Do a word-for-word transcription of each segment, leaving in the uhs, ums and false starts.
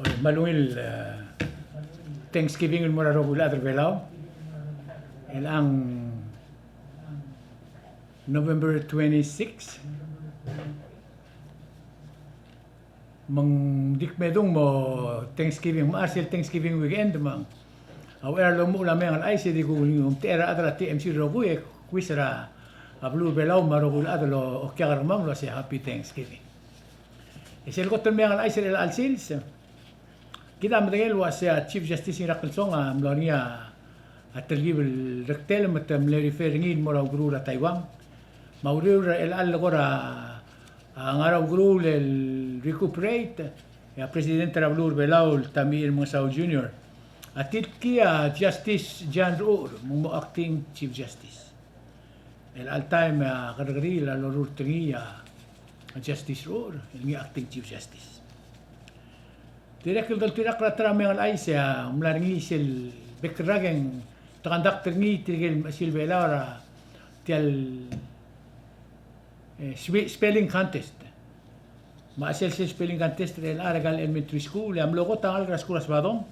Me a ungil, e, Thanksgiving el mo er a rokui el chad er a Belau. El ng November twenty-six. Me ng di kmedung mo Thanksgiving, me a sel Thanksgiving weekend me ng a uchei er a lomuchel a Meang el Chais e di kuk omtechei er a rechad er a T M C el rokui e kuis er a beluu er a Belau me a rokui el chad el okiak er kemam el uasei Happy Thanksgiving. E sel kot el Meang el Chais er chelecha el sils, kid a medengei el uasei a Chief Justice Ngiraklsong a mlo er ngii a telkib el rektel me te mle refer er ngii el mo er a ukeruul er a Taiwan. Me a uriul er chelecha el kora a ngar er a ukeruul el recuperate, e a President er a beluu er a Belau el Tommy Remengesau Junior a tilkii a Justice John Rechucher me ng mo acting Chief Justice. Chelecha el taem e a kerrekeriil a lorurt er ngii a Justice Rechucher el ngii a acting Chief Justice. Dirrek el doltirakl er a ta er a Meang el Chais e a mla er ngii sel bek el rak e ng te conduct er ngii tirke el mechesil Belau er a tia el, e, spe-, spelling contest. Me a sel, sel spelling contest er chelecha er a Elementary School, e a mlo kot a ngalek er a skuul er a Sebadong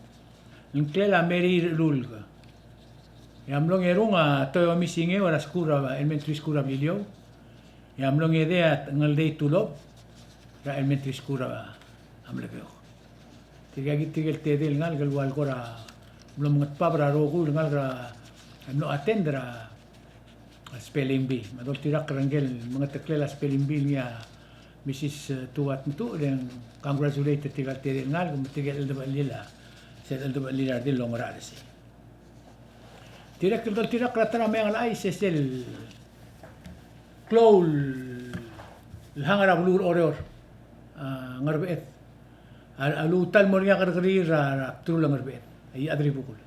el ngklel a Mary Rechelulk. E a mlo ngerung a Toyomi Singeo er a skuul er a Elementary School er a Beliliou. E a mlo ngedei a Ngeldei Tulop er a Elementary School er a Melekeok. Tirka kid tirke el tedei el ngalek el ua el kora mlo mengetbab er a rokui el ngalek er a mlo attend er a spelling bee. Me a doltirakl er ngike el mengeteklel a spelling bee el ngii a Mrs. Tuat Metuchel e ng congratulate er tirka el tedei el ngalek me tirke el cheldebechellil a, sel cheldebechellil a redil el oungerachel er sei. Dirrek el doltirakl er a ta er a Meang el Chais e sel klou el hang er a beluu er Oreor a Ngerbeched a, a luut el mo er ngii a kerrekeriil er a, er a bdelul a Ngerbeched, a Iechadribukel.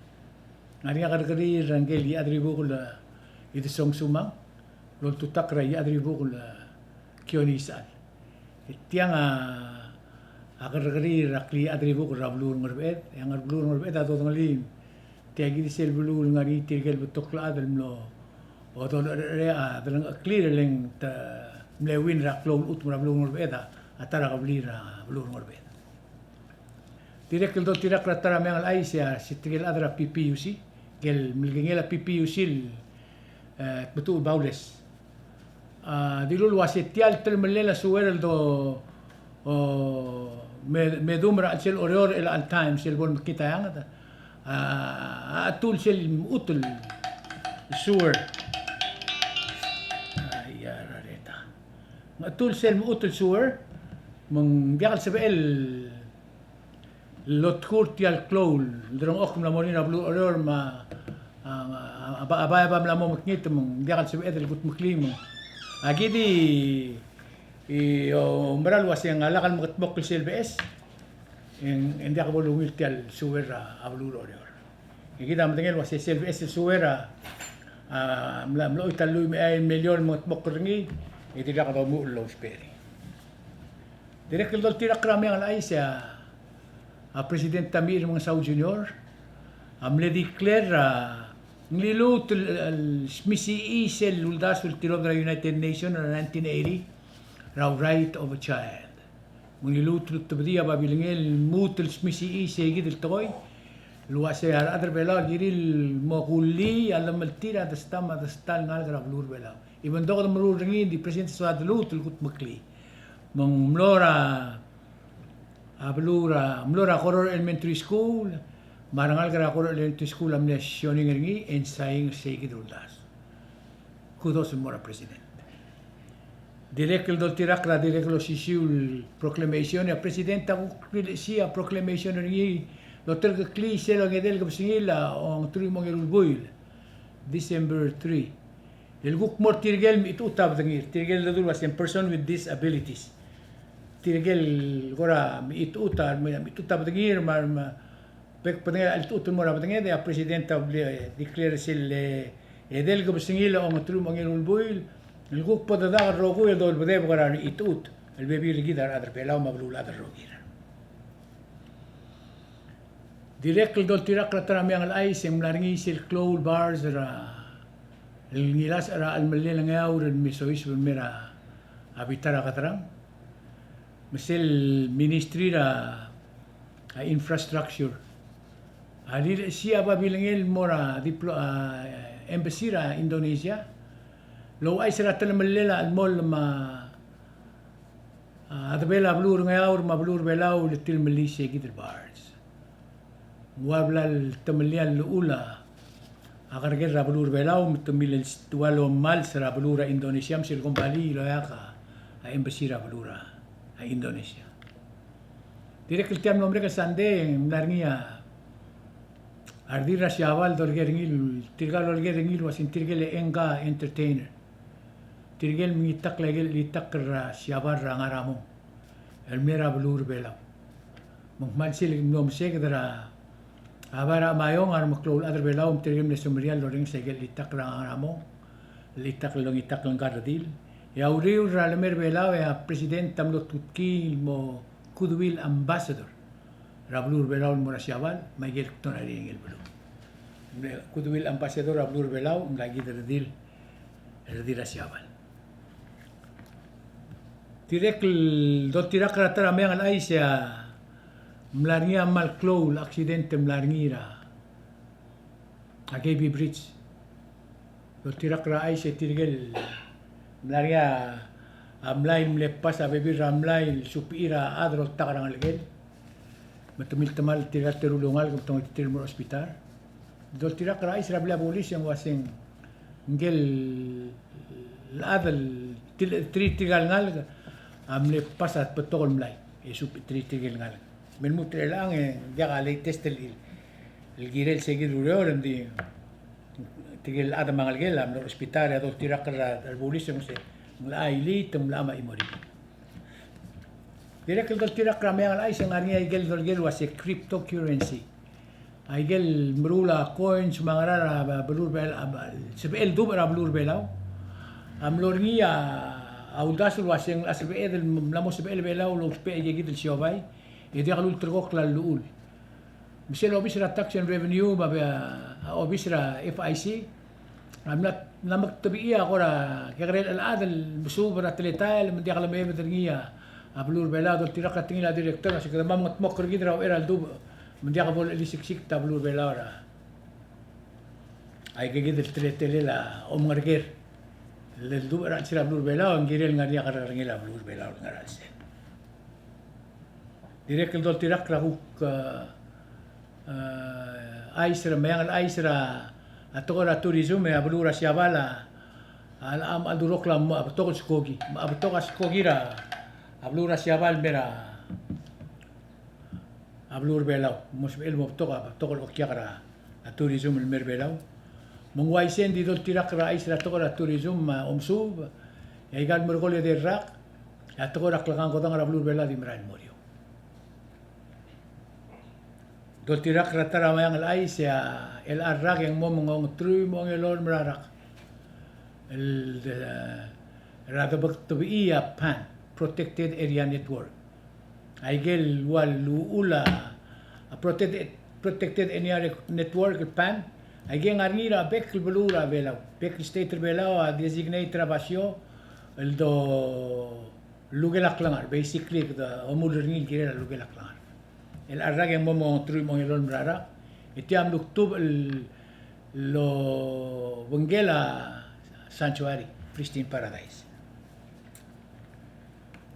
Ng ngar er ngii a kerrekeriil er ngike el Iechadribukel, e, Idesong Sumang el oltutakl er a Iechadribukel, e, Kione Isechal. E tiang a, a kerrekeriil er a klii Iechadribukel er a beluu er Ngerbeched, e a Ngerbeched, beluu er Ngerbeched a dodengelii. Tia kid sel beluu el ngar er ngii tirke el betok el chad el mlo odolecherechii a delengcheklir e le ng te mle win er a klou el chutem er a beluu er Ngerbeched a ta er a kebliil er a beluu er Ngerbeched. Dirrek el doltirakl er a ta er a Meang el Chais e a se tirke el chad er a P P U C, ngike el melekengel a P P U C el, e, Tmetuchl Baules a dilu el uase tia el telemellel a sewer el do, o, me, me dum er a chelsel Oreor er chelecha el taem sel bo lemekngit a eanged a, a, a chetul sel mechut el sewer. Ai, a rareta. Ng chetul sel mechut el sewer, me ng diak el sebechel el otkurt tia el klou el derengchokl el mla mo er ngii er a beluu er Oreor me a, a, a, a, a baeb a mla mo mekngit me ng diak el sebeched el kudmeklii me ng. Aki di, i, oumera el uase ng a lak el mekedmokl sel beches, e ng, e ng diak bo lungil tia el sewer er a beluu er Oreor. E kid a medengei el uase sel beches el sewer a, a, mla, mla choit a lluich me a eai el miliol el mengedmokl er ngii, e dirkak domuchel el ousbech er ngii. Dirrek el doltirakl er a Meang el Chais e a, a President Tommy Remengesau Junior a mle declare er a, ng liluut el, el smisichii sel uldasu el tilobed er a United Nations er a nineteen eighty er a Right of a Child. Me ng liluut el otebedii a babilngel el lmuut el smisichii sei kid el tekoi el uase a rechad er Belau a kirir el mo kullii a llemeltir a desta me a desta el ngalek er a beluu er Belau. Even though kede meruul er ngii, ng di present soad el lmuut el kudmeklii. Me ng mlo er a, a beluu er a, mlo er a Koror Elementary School, me a rengalek er a Koror Elementary School a mle sioning er ngii, e ng sain er sei kid el uldasu. Kudos el mo er a President. Dirrek el doltirakl er a dirrek el osisiu el proclamation, e a President a kuk rilechesii a proclamation er ngii el oterekeklii sel ongedei el kebesengil a ongeteruich me a ongeru el buil, December three. El kuk mo er tirke el mechitechut a bedengir, tirke el dedu el uase person with disabilities. Tirke el kora mechitechut a, mechitechut a bedengir, me a, me a, bek bedenged a cheltechut el mo er a bedenged, e a President a mle declare sel, e, edei el kebesengil a ongeteruich me a ongeru el buil el kuk bo dedak el rokui el dolbedebek er a remechitechut el bebil er kid a rechad er Belau me a beluulechad el rokir. Dirrek el doltirakl er a ta er a Meang el Chais e ng mla er ngii sel klou el bars er a, el ngilasech er a chelemellel a Ngeaur el me soiseb el mei er a bita er a Kederang. Me sel ministry er a, a infrastructure. A rirellii a babilngel el mo er a diplo-, a, embassy er a Indonesia. El ouchais er a telemellel a chelemoll me a, a, chedebel a beluu er a Ngeaur me a beluu er a Belau el tilemellii sei kid el bars. Ng ua bla el temellii a llechul a kerreker er a beluu er a Belau me te milel st-, ua lomals er a beluu er a Indonesia me sel kombalii el oeak a embassy er a beluu er a Indonesia. Dirrek el tia el mlo merek el sandei e ng mla er ngii a redil er a Siabal el dolekoi er ngii, tirka el dolekoi er ngii el uasei tirke el Enga Entertainer. Tirke el mengitakl a ikel chelitakl er a Siabal er a ngar er a mong el mei er a beluu er a Belau. Me ng kmal sel mlo meseked er a bai er a Maiong a remeklou el chad er a Belau me tirke el mle semeriar el orrenges a ikel chelitakl er a ngar er a mong, el chelitakl el ongitakl ngka el redil. E a uriul er a lemei er a Belau e a president a mlo tutkii el mo goodwill ambassador er a beluu er a Belau el mo er a Siabal, me a ikel kton a rirellii el beluu. Goodwill ambassador er a beluu er a Belau, ngka kid el redil, el redil er a Siabal. Dirrek el doltirakl er a ta er a meang el chais e a mla er ngii a kmal klou el accident el mla er ngii er a a K B Bridge. Doltirakl er a chais e tirke el mla er ngii a mlai el mle pass a bebil er a mlai el subechir a chad el oltak er a ngelekel. Me te miltemall tirka el teru el oungalek me te ongeterir el mo er a hospital. Doltirakl er a chais er a blil a bulis e ng uasei ngike el chad el til-, terir tirka el ngalek a mle pass a betok el mlai e subechir tirke el ngalek. Me lmuut er chelechang e ng diak a latest el, el kirel sei kid el ureor, e ng di tirke el chad me a ngelekel a mlo er a hospital e a doltirakl er a rebulis e ng uasei ng locha iliit, ng locha me a chimorir. Dirrek el doltirakl er a meang el chais e ng ngar er ngii a ikel dolekoi el uasei cryptocurrency. A ikel meruul a coins me a ngera er a beluu er a Bel-, a, sebechel dubech er a beluu er a Belau. A mlo er ngii a uldasu el uasei ng locha sebeched el mla mo sebechel a Belau el ousbech a ikakid el siobai. E diak lulterekokl a llechul. Me sel obis er a Tax and Revenue me a be-, a obis er a F I C a mla, mla mekdebechii a kora kekerei el chad el mesuub er a teletael me ng diak lemeebed er ngii a beluu er a Belau. Doltirakl er a tekingel a director, a se kede mo mengetmokl er kid er a uchei er a ledubech me ng diak bo lechelisiksikt a beluu er a Belau er a, a ikakid el teletelel a omengereker. Le ledubech er a chelsel a beluu er a Belau e ng kirel ngar er ngii a kerrekerngel a beluu er a Belau el ngar er a chelsel. Dirrek el doltirakl er a kuk, e, e, chais er a, meang el chais er a, a tekoi er a tourism, e a beluu er a Siabal a, a, a, a ldurokl a mo, a betok el skoki, a betok a skoki er a, a beluu er a Siabal el mei er a, a beluu er a Belau, mo sebechel el mo betok a, betok el okiak er a, a tourism el mei er a Belau. Me ng uaisei e ng di doltirakl er a chais er a tekoi er a tourism me a omesuub, e aika el merekong el edei el rak, e a tekoi er a klekangkodang er a beluu er a Belau a di merael el mo er eou. Doltirakl er a ta er a meang el chais e a chelecha el rak e ng mo me ng ongeteruich me a ongelolem er a rak el, e, er a debekdebechii a PAN, Protected Area Network. A ikel ua llechul a, a protected, protected area network el PAN, a ikel ngar er ngii er a bek el beluu er a Belau, bek el state er a Belau a designate er a basio el do lukel a klengar, basically kede omuchel er ngii el kirel a lukel a klengar. El chelecha el rak e ng mo me ng ongeteruich me a ongelolem er a rak, e tia a mluk tubech el obengkel a sanctuary, Pristine Paradise.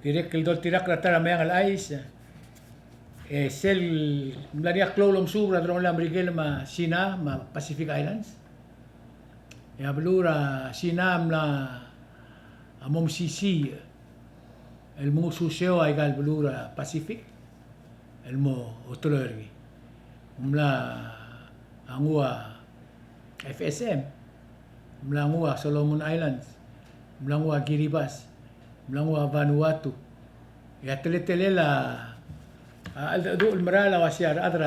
Dirrek el doltirakl er a ta er a meang el chais, e sel mla er ngii a klou el omesuub er a delongelel a Merikel me a Sina me a Pacific Islands. E a beluu er a Sina a mla mo mesisiich el mengususeu a ika el beluu er a Pacific el mo oteloi er ngii. Ng mla nguu a F S M, ng mla nguu a Solomon Islands, ng mla nguu a Kiribati, ng mla nguu a Vanuatu. E a teletelel a, a cheldecheduch el merael a uaisei a rechad er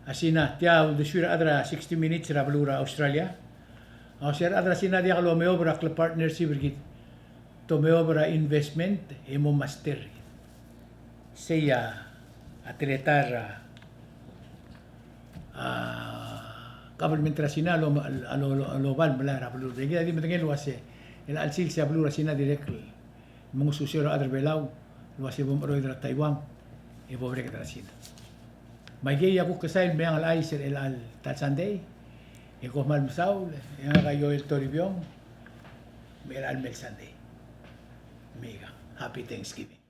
a Sina, tia uldesuir a rechad er a sixty Minutes er a beluu er a Australia, a uaisei a rechad er a Sina a diak lomeob er a klepartnership er kid. Te omeob er a investment e mo master. Sei a teletael er a, a, government er a Sina a lo, a lo, a lo, a loba el melai er a beluu. E kid a di medengei el uase, el chelsel sei a beluu er a Sina a dirrek el mengususeu er a rechad er a Belau el uase bo mecheroid er a Taiwan. E bo merek er a sils. Me aikei a kuk kesai el meang el chais er chelecha el ta el Sunday, e kom kmal mesaul, e ngak a Joel Toribiong, me er chelecha el mei el Sunday. Me ika, Happy Thanksgiving.